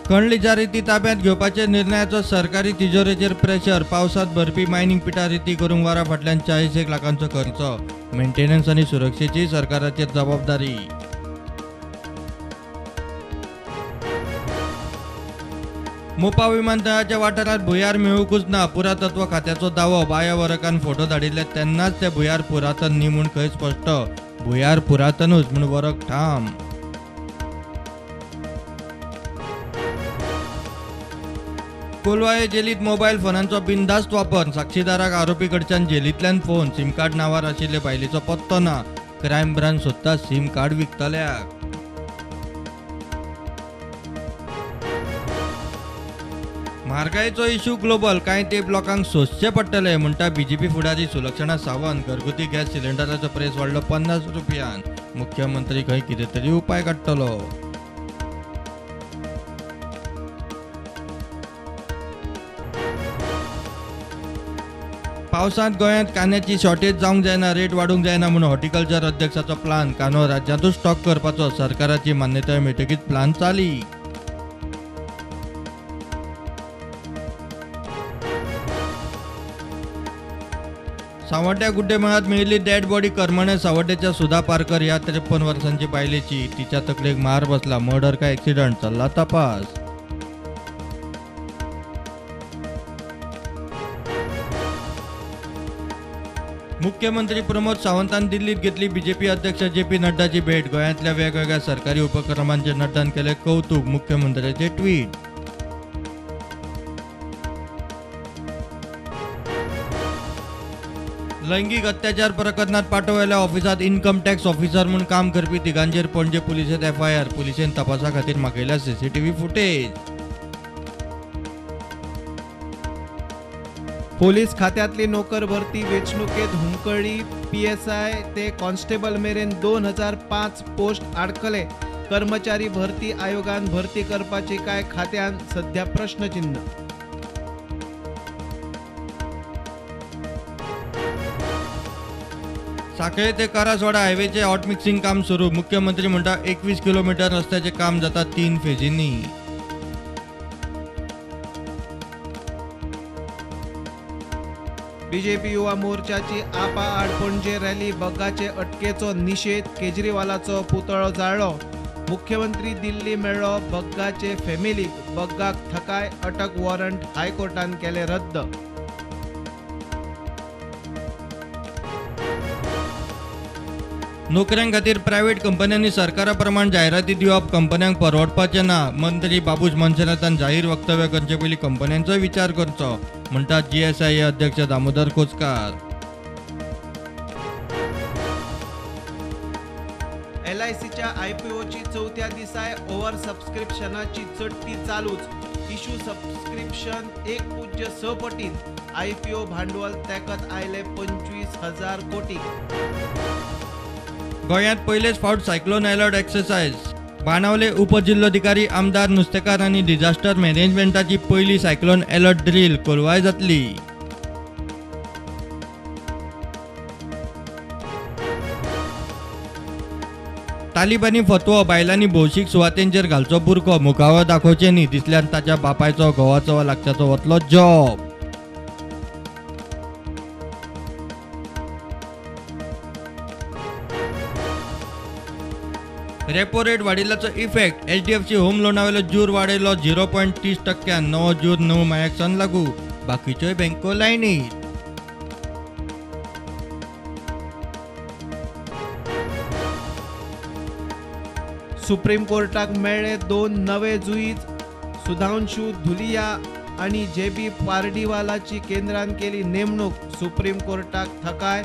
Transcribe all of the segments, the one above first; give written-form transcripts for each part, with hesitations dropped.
खण रिती ताब्यात घेवपाचे निर्णयाचो सरकारी तिजोरेचेर प्रेशर. पावसात भरपी मायनिंग पिठां रिती करूंक वरा फाटल्यान 40 लाखांचो खर्च. मेंटेनन्स आनी सुरक्षेची सरकाराचेर जबाबदारी. मोपा विमानतळाच्या वाठारात भुयार मेळूंकच ना, पुरातत्व खात्याचो दावो. बाया वरकान फोटो धाडिल्ले तेन्नाच ते भुयार पुरातन न्ही म्हूण खंय स्पश्ट. भुयार पुरातनूच म्हूण वरक ठाम. कोलवाळे जेलीत मोबायल फोनांचो बिनधास्त वापर. साक्षीदाराक आरोपी कडच्यान जेलींतल्यान फोन. सिम कार्ड नांवार आशिल्ले बायलेचो पत्तो ना. क्रायम ब्रांच सोदता सिम कार्ड विकतल्याक. म्हारगायेचो इश्यू ग्लोबल, कांय तेंप लोकांक सोंसचें पडटलें म्हणटा बीजेपी फुडारी सुलक्षणा सावंत. घरगुती गॅस सिलिंडराचो प्रेस वाडलो 50 रुपयान. मुख्यमंत्री खंय कितें तरी उपाय काडटलो. पावसांत गोंयांत कांद्याची शॉर्टेज जावंक जायना, रेट वाडूंक जायना म्हूण हॉर्टिकल्चर अध्यक्षाचो प्लान. कांदो राज्यांतूच स्टॉक करपाचो. सरकाराची मान्यताय मेळटकीच प्लान चालीक. सावड्ड्या गुड्डेमळांत मेळिल्ली डेड बॉडी करमणे सावड्डेच्या सुधा पारकर ह्या 53 वर्सांची बायलेची. तिच्या तकलेक मार बसला. मर्डर काय एक्सिडंट चल्ला तपास. मुख्यमंत्री प्रमोद सावंतान दिल्लीत घेतली बीजेपी अध्यक्ष जे पी नड्डाची भेट. गोंयांतल्या वेगवेगळ्या सरकारी उपक्रमांचे नड्डान केले कौतुक. मुख्यमंत्र्याचे ट्वीट. लैंगिक अत्याचार प्रकरणात पाटोवेल्या ऑफिसात इन्कम टॅक्स ऑफिसर म्हूण काम करपी तिगांचेर पणजे पुलिसेंत एफआयआर. पुलिसेन तपासा खातीर मागयल्या सीसीटीव्ही फुटेज. पोलीस खात्यातली नोकर भरती वेंचणुकेत हुमकळ्ळी. पीएसआय ते कॉन्स्टेबल मेरेन 2005 पोस्ट आडकले. कर्मचारी भरती आयोगान भरती करपाची काय खात्यान सध्या प्रश्नचिन्ह. साखळे ते करासवाडा हायवेचे हॉट मिक्सिंग काम सुरू. मुख्यमंत्री म्हणटा 21 किलोमीटर रस्त्याचे काम जाता 3 फेजींनी. बीजेपी युवा मोर्चाची आपा आड पणजे रॅली. बग्गाचे अटकेचो निशेध. केजरीवालाचो पुतळो जाळ्ळो. मुख्यमंत्री दिल्ली मेळ्ळो बग्गाचे फॅमिलीक. बग्गाक थकाय. अटक वॉरंट हायकोर्टान केले रद्द. नोकऱ्यां खातीर प्रायव्हेट कंपन्यांनी सरकारा प्रमाण जायराती दिवप कंपन्यांक परवडपाचें ना. मंत्री बाबूश मोन्सेरातान जाहीर वक्तव्य करचे पयलीं कंपन्यांचोय विचार करचो म्हणटात जीएसआयए अध्यक्ष दामोदर कोचकार. एलआयसीच्या आयपीओची चवथ्या दिसाय ओव्हर सबस्क्रिप्शनाची चडटी चालूच. Issue subscription 1.6 पटीन. आयपीओ भांडवल तेकत आयले 25,000 कोटी. गोंयांत पयलेच फावट सायक्लोन अलर्ट एक्सरसायज. बाणावले उपजिल्लोधिकारी, आमदार, नुस्तेकार आनी डिझास्टर मॅनेजमेंटाची पयली सायक्लोन अलर्ट ड्रील कोलवाय जातली. तालिबानी फतवो, बायलांनी भौशीक सुवातेंचेर घालचो बुरखो, मुखावळ दाखोवचें न्ही, दिसल्यार ताच्या बापायचो, घोवाचो वा लागच्याचो वतलो जॉब. रेपो रेट वाडिल्ल्याचो इफेक्ट. एचडीएफसी होम लोनावेलो जूर वाडयलो 0.30%. नवो जूर 9 मायाक सावन लागू. बाकीच्योय बँको लायनीत. सुप्रीम कोर्टाक मेळ्ळे 2 नवे जुईज. सुधांशु धुलिया आनी जेबी पारडीवालाची केंद्रान केली नेमणूक. सुप्रीम कोर्टाक थकाय.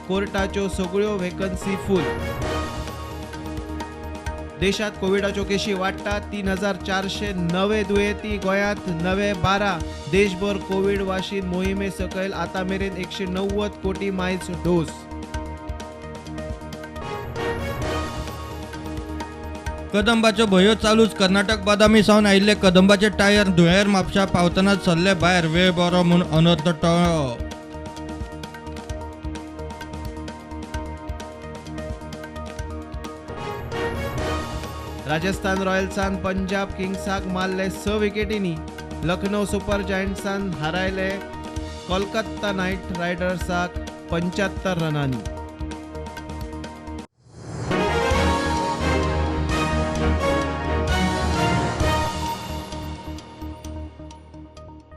कोर्टाच्यो सगळ्यो वेकन्सी फूल. देशात कोविडाच्यो केशी वाडटा. 3,400 नवे दुयेंती. गोंयांत नवे 12. देशभर कोविड वाशीन मोहिमे सकयल आतां मेरेन 190 कोटी मायज डोस. कदंबाच्यो भंयो चालूच. कर्नाटक बादामी सावन आयिल्ले कदंबाचे टायर धुळेर म्हापशा पावतनाच सरले भायर. वेळ बरो म्हूण अनर्थ टळ्ळो. राजस्थान रॉयल्सान पंजाब किंग्साक मारले 6 विकेटींनी. लखनौ सुपर जायंट्सान हारायले कोलकाता नायट रायडर्साक 75 रनांनी.